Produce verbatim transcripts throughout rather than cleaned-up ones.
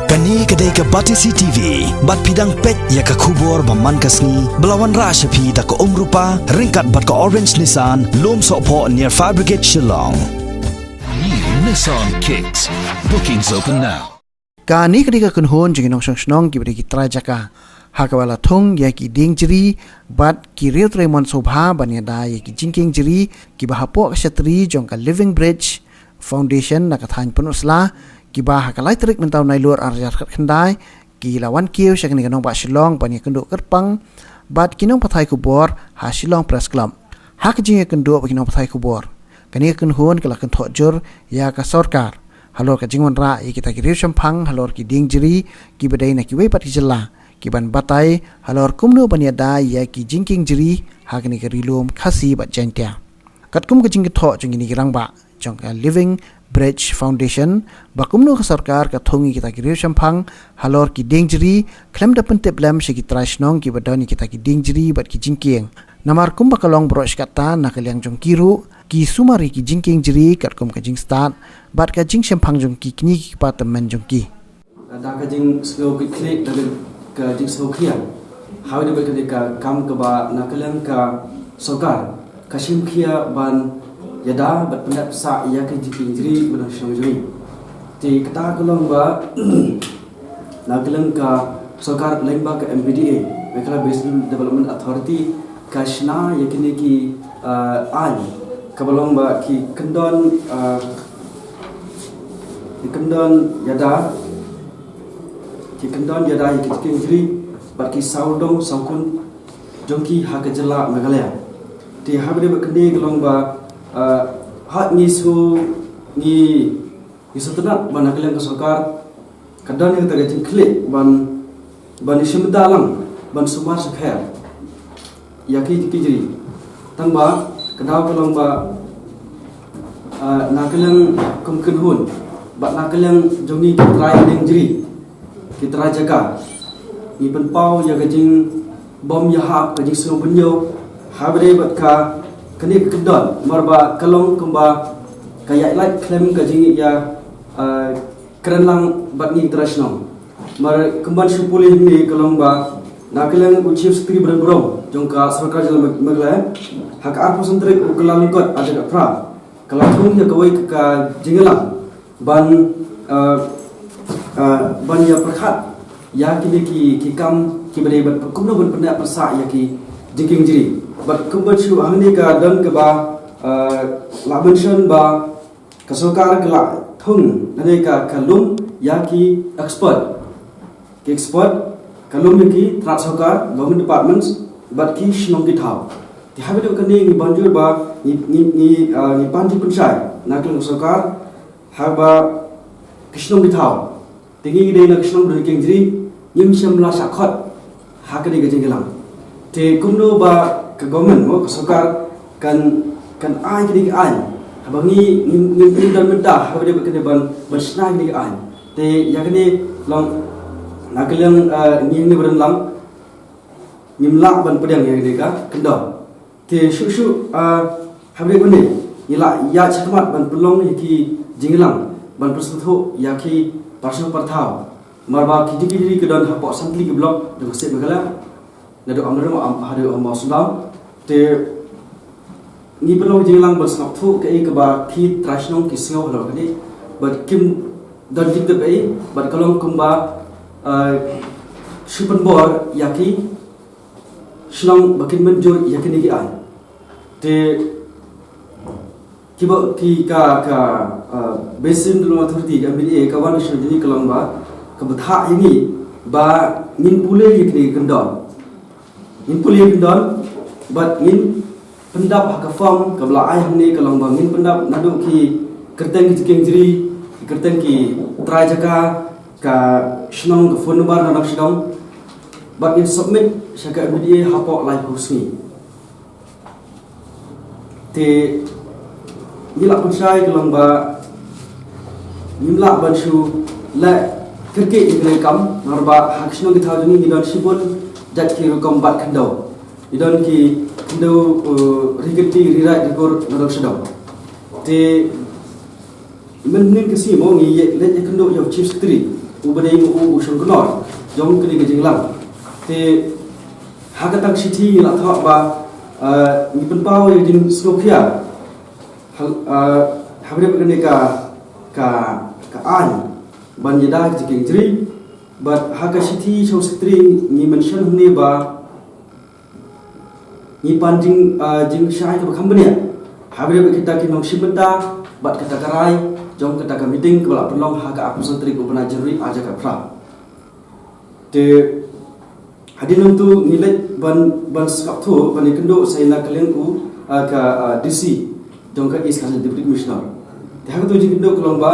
Kane ka dei ka Batesi T V, bad phi dang peit ïa ka khubor ba man ka sngi, ba la wanrah sha phi da ka Umrupa, ryngkat bad ka Orange Nissan, Lumsohphoh near Fire Brigade Shillong. New Nissan Kicks. Bookings open now. Kane ka dei ka kynhun jong ki nongshong shnong kiba dei ki trai jaka, ha kaba la thung ïa ki diengjri bad ki riew trei mon sngewbha ban ïada ïa ki jingkieng jri kiba hapoh ka shatri jong ka Living Bridge Foundation na ka thaiñ Pynursla, kiba ha ka lai tarik mynta u Nailur arhajar khatkhyndai, ki la wan kiew sha kane ka nongbah Shillong ban ïakynduh kyrpang bad ki nongpathai khubor ha Shillong Press Club. Ha ka jingïakynduh bad ki nongpathai khubor, kane ka kynhun ka la kynthoh jur ïa ka sorkar halor ka jingwanrah ïa kita ki riew shemphang halor ki diengjri kiba dei na kiwei pat ki jylla, ki ban batai halor kumno ban ïada ïa ki jingkieng jri ha kane ka Ri Lum Khasi bad Jaiñtia. Katkum ka jingkynthoh jong kine ki rangbah jong ka Living Bridge Foundation, ba kumno ka sorkar ka thung ïa kita ki riew shemphang halor ki diengjri, khlem da pyntip lem sha ki trai shnong kiba don ïa kita ki diengjri bad ki jingkieng. Namar kumba ka long baroh shi katta, na ka liang jong ki ruh ki sumar ïa ki jingkieng jri katkum ka jingstad bad ka jingshemphang jong ki kñi ki kpa tymmen jong ki. Da ka jingsngew kit khlieh, da ka jingsngew khia, ha kaba dei bad kane ka kam kaba na ka liang ka sorkar ka shim khia ban ïada bad pyndep pynsah ïa ka jingkieng jri ba na shnong jong ngi. Te kata ka long ba na ka liang ka sorkar lyngba ka M B D A, Meghalaya Basin Development Authority, ka shna ïa kine ki, ah, aiñ kaba long ba ki kyndon, ah, ki kyndon ïada, ki kyndon ïada ïa ki jingkieng jri bad ki sawdong sawkun jong ki ha ka jylla Meghalaya. Te ha kaba dei bad kane ka long ba, ah, ha ngi sngew, ngi ngi sngewtynnat ba na ka liang ka sorkar ka don ïa kata ka jingkyrpad ban, ban ïashim bynta lang ban sumar shapher ïa ki jingkieng jri. Tang ba ka daw ka long ba, ah, na ka liang kum kynhun bad na ka liang jong ngi ki trai diengjri, ki trai jaka, ngi pynpaw ïa ka jingbym ïahap, ka jingsngew bynñiew ha kaba dei bad ka, kane ka kyndon, namar ba ka long kumba ka ïaid lait khlem ka jingïa, ah, kren lang bad ngi trai shnong. Namar kumban shu pule hangne ka long ba na ka liang u Chief Secretary barim burom jong ka sorkar jylla Meg-, Meghalaya, ha ka arphew san tarik u Kyllalyngkot arhajar khatphra, ka la thung ïa kawei ka, ka jingïalang ban, ah, ah, ban ïa pyrkhat ïa kine ki, ki kam kiba dei bad kumno ban pyndep pynsah ïa ki jingkieng jri. Bad kumban shu hangne ka don kaba, ah, la mention ba ka sorkar ka la thung nangne ka, ka lum ïa ki expert. Ki expert, ka lum ïa ki tnat sorkar, government departments, bad ki shnong ki thaw. Te ha kaba dei kane ngi ban jur ba ngi, ngi, ngi, ah, ngi pan jingpynshai na ka liang ka sorkar, haba ki shnong ki thaw, te ngi dei na ka shnong ba don kieng jri, ngim shym la shah khot ha kane ka jingïalang. Te kumno ba ka government, mo, ka sorkar kan, kan ai kine ki aiñ, haba ngi, ngi, ngi, ngi don mynta ha kaba dei bad kane ban, ban shna kine ki aiñ. Te ïa kane long na ka liang, ah, ngi hangne ba don lang, ngim lah ban pdiang ïa kane ka kyndon. Te shuh shuh, ah, ha kaba dei bad kane ngi la ïaid shakhmat ban pynlong ïa ki jingïalang ban pynsngewthuh ïa ki parsnong parthaw. Namar ba ki jingkieng jri ki don hapoh san tylli ki block jong ka state Meghalaya, naduh Amlarem, am, haduh Mawsynram. Te ngi pynlong jingïalang ban sngewthuh kaei kaba ki trai shnong ki sngew halor kane, bad kim don jingtip ei, bad ka long kumba, ah, shu pynbor ïa ki shnong ba kin mynjur ïa kine ki aiñ. Te kiba, ki ka, ka, ah, Basin Development Authority, ka M D A, ka wan sha jong ngi ka long ba ka bthah ïa ngi ba ngin pule ïa kine ki kyndon. Ngin pule ïa ki kyndon bad ngin pyndap ha ka form kaba la ai hangne, ka long ba ngin pyndap naduh ki kyrteng ki jingkieng jri, ki kyrteng ki trai jaka, ka shnong, ka phone number, na ka shnong, bad ngin submit sha ka M D A hapoh laiphew sngi. Te ngi la pynshai ka long ba ngim lah ban shu leh kyrkieh ïa kane ka kam, namar ba ha ka shnong ki thaw jong ngi ngi don shibun jait ki rukom bat khyndew. Ngi don ki khyndew, uh, ri kynti, ri raid, ri kur, na dong sha dong. Te Mynhynnin ka sngi mo ngi ïa leit ïakynduh ïa u Chief Secretary, u ba dei u u shongknor jong kane ka jingïalang. Te ha kata ka shithi ngi la thoh ba, eh, ngi pynpaw ïa ka jingsngewkhia ha, eh, ha ba dei kane ka, ka, ka aiñ ban ïada ka jingkieng jri. Bad ha ka shithi sha u Secretary ngi mention hangne ba ngi pan jing, ah, jingshai kaba kham bniah ha ba dei bad kita ki nongshim bynta bad kata ka rai jong kata ka meeting kaba la pynlong ha ka arphew san tarik u bnai January ar hajar khatphra. Te hadien nangtu ngi leit ban, ban sngap thuh ban ïakynduh sa ïa na ka liang u, ah, ka, ah, D C jong ka East Khasi Hills, Deputy Commissioner. Te ha katu ka jingkynduh ka long ba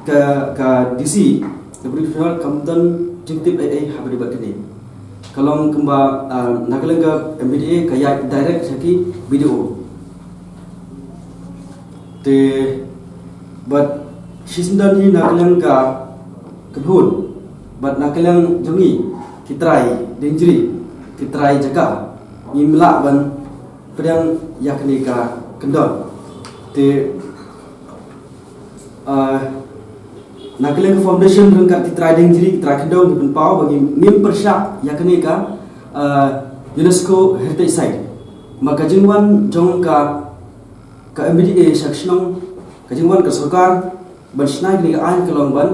ka, ka D C, Deputy Commissioner kam don jingtip ei ei ha ba dei bad kane. Ka long kumba, ah, na ka liang ka M D D A ka ïaid direct sha ki B D O. Te bad shisien don hi na ka liang ka kynhun bad na ka liang jong ngi ki trai dienjri, ki trai jaka, ngim lah ban pdiang ïa kane ka kyndon. Te, ah, na ka liang ka foundation ryngkat ki trai dienjri, ki trai khyndew ngi pynpaw ba ngim, ngim pyrshah ïa kane ka, ah, UNESCO Heritage Site. Ma ka jingwan jong ka, ka M D D A sha ka shnong, ka jingwan ka sorkar ban shna ïa kane ka aiñ ka long ban,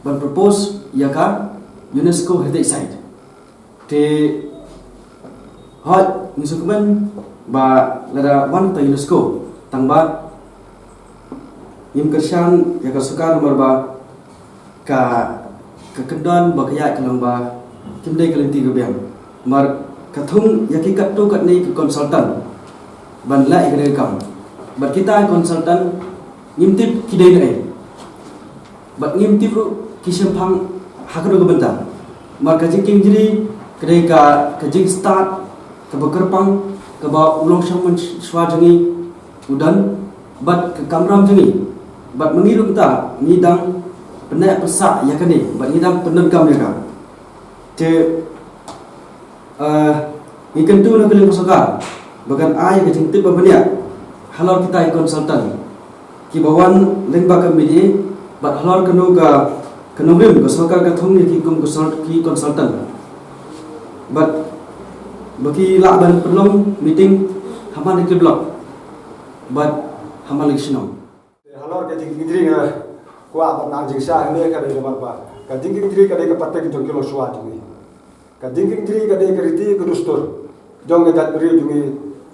ban propose ïa ka UNESCO Heritage Site. Te hooid ngi sngewkmen ba lada wan ta UNESCO tang ba ngim kyrshan ïa ka sorkar namar ba ka, ka kyndon ba ka ïaid ka long ba kim dei ka lynti ka biang. Namar ka thung ïa ki katto katne ki consultant ban leh ïa ka dei ka kam. Bad kita ki consultant ngim tip ki dei na ei. Bad ngim tip ruh ki shemphang ha kano ka bynta. Namar ka jingkieng jri ka dei ka, ka jingstad kaba kyrpang kaba u longshong mynshuwa jong ngi u don bad ka kamram jong ngi. Bad ma ngi ruh mynta ngi dang pynneh pynsah ïa kane bad ngi dang pyndonkam ïa ka. Te, eh, ngi kyntu na ka liang ka sorkar ba kan ai ka jingtip ba bniah halor kita ki consultant kiba wan lyngba ka M D D A bad halor kano ka, ka nongrim ka sorkar ka thung ïa ki kum consult-, ki consultant bad ba ki lah ban pynlong meeting ha man la ki block bad ha man la ki shnong. Halor ka jingkieng jri nga kwah ban ai jingshai hangne ka dei namar ba ka jingkieng jri ka dei ka pateng jong ki longshuwa jong ngi. Ka jingkieng jri ka dei ka riti ka dustur jong ka jaitbynriew jong ngi.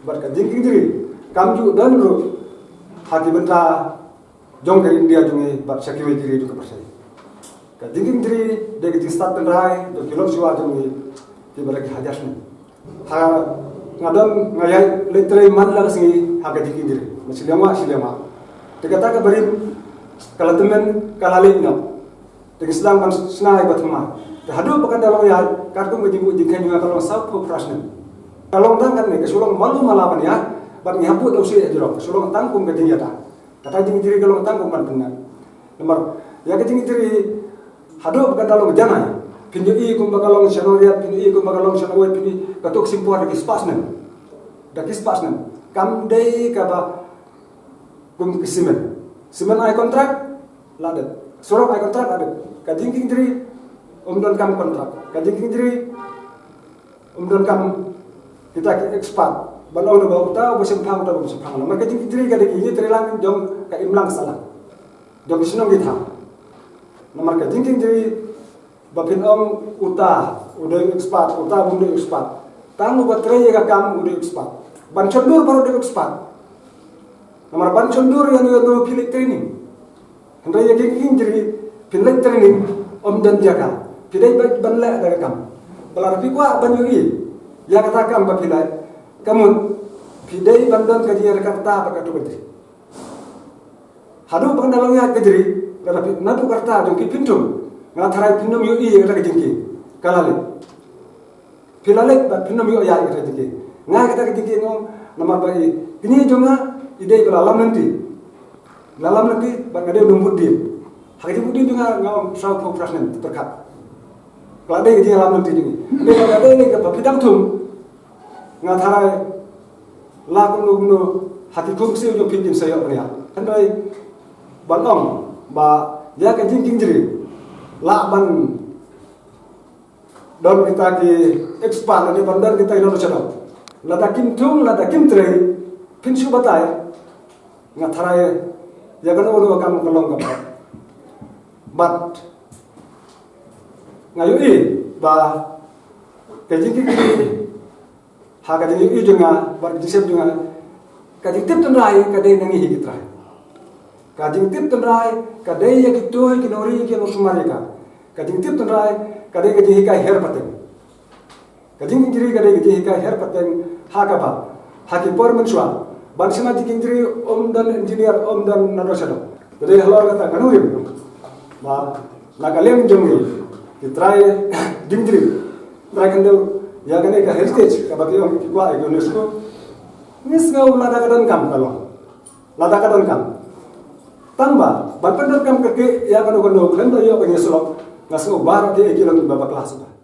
Bad ka jingkieng jri kam ju don ruh ha ki bynta jong ka India jong ngi bad sha kiwei ki ri jong ka pyrthei. Ka jingkieng jri dei ka jingstad tynrai jong ki longshuwa jong ngi kiba la ki hajar snem. Ha, nga don nga ïaid leit trei man la ka sngi ha ka jingkieng jri. Ba shiliang wah shiliang wah. Te kata ka barim ka la tymmen ka la leit noh. Te ngi sdang ban shna ïa ka ba thymmai. Te haduh ba kan da long ïaid katkum ka jingbuh jingkheiñ jong nga ka long sawphew phra snem. Ka long tang katne, ka shu long malu mala ban ïaid bad ngi hap buh da u sih hajrong, ka shu long tang kum ka jingïada. Kata ka jingkieng jri ka long tang kum ban pynneh. Namar ïa ka jingkieng jri haduh ba kan da long janai, phin ïohi kumba ka long sha Nongriat, phin ïohi kumba ka long sha Nongwei, phin ïohi katto ka symphony da ki spah snem. Da ki spah snem. Kam dei kaba kum ki cement. Cement ai contract la dep. Surok ai contract la dep. Ka jingkieng jri ym donkam contract. Ka jingkieng jri ym donkam kita ki expert ban ong ba uta uba shemphang, uta uba shemphang. Namar ka jingkieng jri ka dei ka jingtrei lang jong ka imlang sahlang jong ki shnong ki thaw. Namar ka jingkieng jri ba phin ong uta u dei expert, uta um dei expert. Tang uba trei ïa ka kam u dei expert. Ban shon dur baroh dei expert. Namar ban shon dur ïa no ïa no phi leit training. Hynrei ïa ka jingkieng jri phin leit training ym don jaka. Phi dei ban, ban leh da ka kam. Ba lada phi kwah ban ïohi ïa kata ka kam ba phi leh, ka mut phi dei ban don ka jingïaryngkat bad ka tukadri. Haduh ba kan da long ïaid ka jri, lada phi naduh ka rta jong phi phin thung, nga tharai phin ym ïohi ïa kata ka jingkieng. Ka la leit. Phi la leit bad phin ym ïoh ïaid ïa kata ka jingkieng. Nga ïa kata ka jingkieng nga ong namar ba i kñi jong nga i dei ba la lam lynti. La lam lynti bad nga dei u nongbud dien. Ha ka jingbud dien jong nga nga ong sawphew phra snem te pyrkhat. Ka la dei ka jingïalam lynti jong ngi. Hynrei lada dei lei kaba phi dang thung, nga tharai la kumno kumno ha ki khun ksiew jong phi kin sa ïoh ban ïaid. Hynrei ban ong ba ïa ka jingkieng jri lah ban don kita ki expert lane ban don kita ki nongshad. Lada kim thung, lada kim trei, phin shu batai. Nga tharai ïa kano kano ka kam ka long ka bha. Bad nga ïohi ba ka jingkieng jri ha ka jingïohi jong nga bad ka jingshem jong nga, ka jingtip tynrai ka dei na ngi hi ki trai. Ka jingtip tynrai ka dei ïa kito hi ki nongri ki nongsumar ïa ka. Ka jingtip tynrai ka dei ka jinghikai her pateng. Ka jingkieng jri ka dei ka jinghikai her pateng ha kaba ha ki por mynshuwa ban shna jingkieng jri ym don engineer, ym don nadong shadong. Ka dei halor kata ka nongrim ba na ka liang jong ngi ki trai jingkieng jri, trai khyndew ïa kane ka heritage kaba ki ong ki kwah ïa ka UNESCO. Ngi sngew lada ka donkam ka long, lada ka donkam. Tang ba ban pyndonkam ka ki ïa kano kano khlem da ïoh ka ngi slok, nga sngew baroh ki ïa ki long ba bakla shuh.